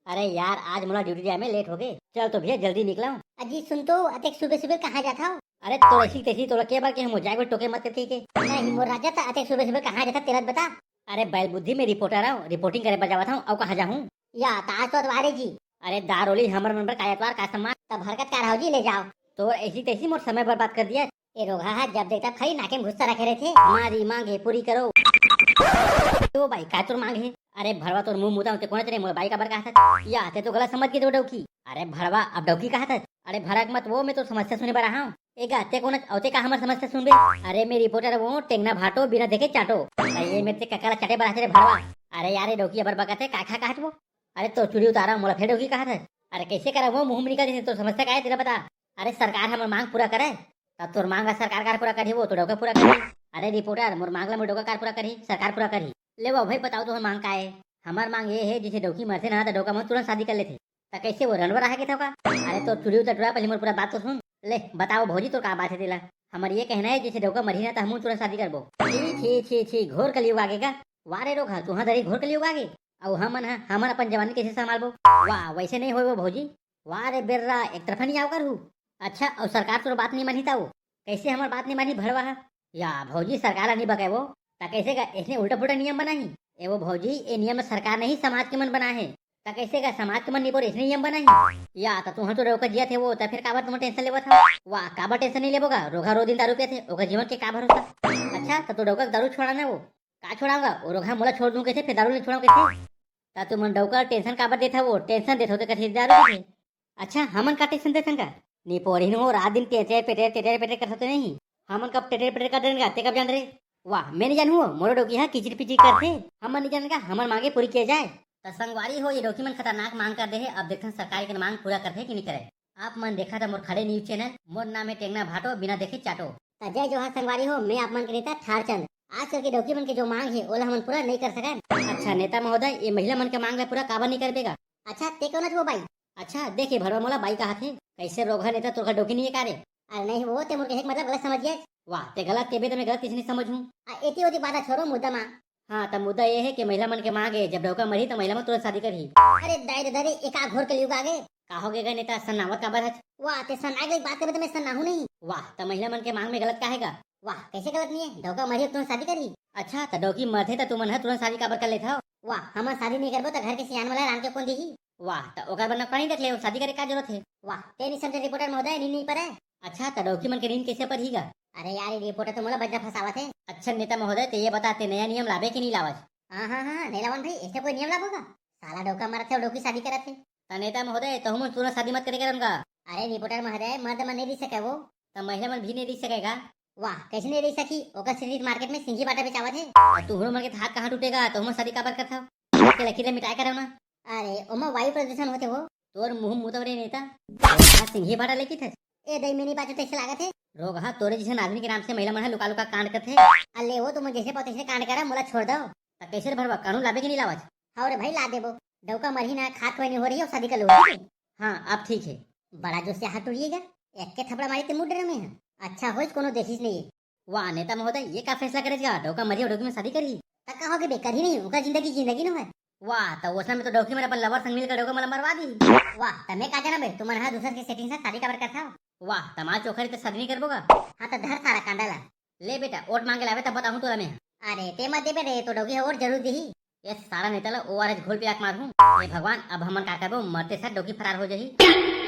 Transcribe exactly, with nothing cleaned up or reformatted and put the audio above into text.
अरे यार, आज मोला ड्यूटी जाए में लेट हो गए। चल तो भैया, जल्दी निकला। अजी सुन तो, अतेक सुबह सुबह कहाँ जात हव? अरे तो ऐसी तैसी तोला के बार के हम जाए टोके मत करके के। नहीं मोर राजा, त अतेक सुबह सुबह कहाँ जात हव तेला बता। अरे बैल बुद्धि, मैं रिपोर्टर हूँ, रिपोर्टिंग करे बर जावत हूँ, अउ कहाँ जाहूँ? या त आज तो अतवारे जी। अरे दारोली, हमर मन बर का अतवार का सम्मान? तब हरकत का रहो जी, ले जाओ। तो ऐसी तैसी मोर समय बर्बाद कर दिया। ए रोगहा हा जब देख तब खाली नाके में घुस्सा रखे रहथे। मारी मांग हे पूरी करो। तो भाई का तोर मांग हे? अरे भड़वा तोर मुंह मुदा होते कोन तेरे मोर बाई का बर कहा था? या ते तो गलत समझ के तो डौकी। अरे भड़वा अब डौकी कहा था? अरे भड़क मत वो, मैं तो समस्या सुने बर रहा हूँ। ए गा ते कोन अवते का हमर समस्या सुनबे? अरे मैं रिपोर्टर वो टेंगना भाटो बिना देखे चाटो। अरे ये मेरे ते ककला चाटे बर आथे रे भड़वा। अरे यार ये डौकी अबर बकत हे, का खा कहत वो? अरे तो चुरी उतारा मोला फेर डौकी कहा था। अरे कैसे करा वो मुंह में निकल जैसे तो समस्या का है तेरा बता। अरे सरकार हमर मांग पूरा करे। तब तोर मांग ला सरकार कार पूरा करही, वो तो डौका पूरा करही। अरे रिपोर्टर, मोर मांग ला मोर डौका कार पूरा करही, सरकार पूरा करही। ले वो भाई बताओ तोहर मांग का है? हमर मांग ये है जैसे डौकी मरथे ना तो डौका मन तुरंत शादी कर लेथे। त कैसे वो रनवर रहा के था का? अरे तो चुरी उतर टुरा, पहले मोर पूरा बात तो सुन। ले बताओ भौजी तोर का बात है तेला। हमर ये कहना है जैसे डौका मरही ना तो हमू तुरंत शादी करबो। छी छी छी छी, घोर कलयुग आगे का। वाह रे रोगहा, तुहा दरी घोर कलयुग आगे। अउ हमन ह, हमन अपन जवानी कैसे संभालबो? वाह वैसे नहीं होए वो भौजी। वाह रे बेर्रा, एक तरफा नहीं आओ करहू। अच्छा, अउ सरकार तोर बात नहीं मानही त वो? कैसे हमर बात नहीं मानही भड़वा हा? या भौजी, सरकार ला नहीं बकाए वो, त कैसे का इसने उल्टा पुल्टा नियम बनाही? ए वो भौजी, ए नियम सरकार नहीं समाज के मन बनाए हे। त कैसे का समाज के मन निपोर इसने नियम बनाही? या त तुहा तो डौका जिया थे वो, त फिर काबर तुम टेंशन लेवत हव? वाह, काबर टेंशन नहीं लेबो का? रोगहा रो दिन दारू पिया थे, ओकर जीवन के का भरोसा? अच्छा, त तो डौका के दारू छोड़ाना वो? का छोड़ाऊंगा? वो रोगहा मोला छोड़ दूं कैसे, फिर दारू नहीं छोड़ाऊं कैसे? त तुमन डौका टेंशन काबर देत हव? वो टेंशन देत हो त कथे दारू पीथे। अच्छा, हमन का टेंशन देथन का? निपोरिन हो, रात दिन टेटेर पेटेर, टेटेर पेटेर करत होते नहीं। हमन कब टेटेर पेटेर कर देन का, ते कब जान रे? वाह, मैं नहीं जानू, मोरो डौकी हा किचिर पिचिर करथे। हमन नहीं जानन का, हमन मांगे पूरी किया जाए। त संगवारी हो, ये डौकी मन खतरनाक मांग कर दे हे। अब देखथन सरकार के मांग पूरा करथे कि नहीं करे। आप मन देखत हव मोर खड़े न्यूज चैनल, मोर नाम है टेंगना भाटो, बिना देखे चाटो। त जय जोहार संगवारी हो, मैं आप मन के नेता ठारचंद। आजकल के डौकी मन के जो मांग हे, ओला हमन पूरा नहीं कर सकन। अच्छा नेता महोदय, ये महिला मन के मांग ला पूरा काबर नहीं करबे गा? अच्छा, ते कौन हस वो बाई? अच्छा, देख ये भड़वा मोला बाई कहा थे। कैसे रोगहा नेता, तोर घर डौकी नहीं है का रे? अरे नहीं वो, ते मोर कहे के मतलब गलत समझ गया। वाह, ते गलत केबे त मैं गलत किसे नहीं समझूं। आ, एती ओती बात छोड़ो, मुद्दा मा। हाँ, त मुद्दा ये है कि महिला मन के मांग है, जब डौका मरही त महिला मन तुरंत शादी करही। अरे दाई रे दाई रे, एका घोर कलयुग आगे। का हो गे गा नेता, सन्नावत काबर हच? वाह, ते सन्ना के बात करबे त मैं सन्नाहू नहीं। वाह, त महिला मन के मांग में गलत का है गा? वाह, कैसे गलत नहीं है? डौका मरही तुरंत शादी करही। अच्छा, त डौकी मरथे त तुमन ह तुरंत शादी काबर कर लेथव? वाह, हमन शादी नहीं करबो त घर के सियान वाला राम के कौन दिही? वाह, त ओकर बर नौकरानी देख ले, शादी करे का जरूरत है? वाह, ते नहीं समझे रिपोर्टर महोदय, नहीं, नहीं परे। अच्छा, त डौकी मन के नींद कैसे परही गा? अरे यार, ये रिपोर्टर तो मोला बजरा फंसावत है। अच्छा नेता महोदय, ते ये बता, ते नया नियम लाबे कि नहीं लावत? हाँ, हाँ, हाँ, नहीं लावन भाई, ऐसे कोई नियम लाबो का? साला डौका मरत है और डौकी शादी करत है। त नेता महोदय, तहु मन तुरंत शादी मत करे करन का? अरे रिपोर्टर महोदय, मर्द मन नहीं रह सके वो। त महिला मन भी नहीं रह सके का? वाह, कैसे नहीं रह सकी? ओकर सिर्फ मार्केट में सिंघी बाटा बेचावत है। त तुहरो मन के हाथ कहाँ टूटेगा? तहु मन शादी काबर करथव? के लकीर मिटाए करव ना। अरे, ओमा वायु प्रदूषण होथे वो। तोर मुंह मुतव रे नेता। का सिंघी बाटा लेके थे? ए दई, मैं नहीं बाचो तैसे लागत है। रोगहा, तोरे जैसन आदमी के नाम से महिला मन ह लुका लुका कांड करथे। अल्ले वो तुम जैसे पाओ तैसे कांड करा, मोला छोड़ दो। त कैसे रे भड़वा, कानून लाबे कि नहीं लावच? हव रे भाई, ला देबो। डौका मरही ना, खात कोई नहीं हो रही हो, शादी कर लो, ठीक है? हाँ, अब ठीक है। बड़ा जोर से हाथ टूटिएगा, एक के थपड़ा मारी ते मुड़ डरे में है। अच्छा होइस कोनो देखिस नहीं। वाह नेता महोदय, ये का फैसला करे गा? डौका मरही और डौकी में शादी करही? त का हो गे बे, करही नहीं, ओकर जिंदगी जिंदगी न है। वाह, त ओसना में तो डौकी मन अपन लवर संग मिलकर डौका मन ला मरवा दी। वाह, त मैं का जाना बे, तुमन हा दूसर के सेटिंग से शादी काबर करथव? वाह, तमार चोखरी त शादी नहीं करबो गा? हाँ, त धर सारा कांदा ला। ले बेटा, ओट मांगे लाबे तब बताहूँ तोला मैं। अरे, ते मत देबे रे, तो डौकी ह ओट जरूर दिही। ये सारा नेता ला ओआरएस घोल पिला के मारहूँ। हे भगवान, अब हमन का करबो, मरते साथ डौकी फरार हो जाही।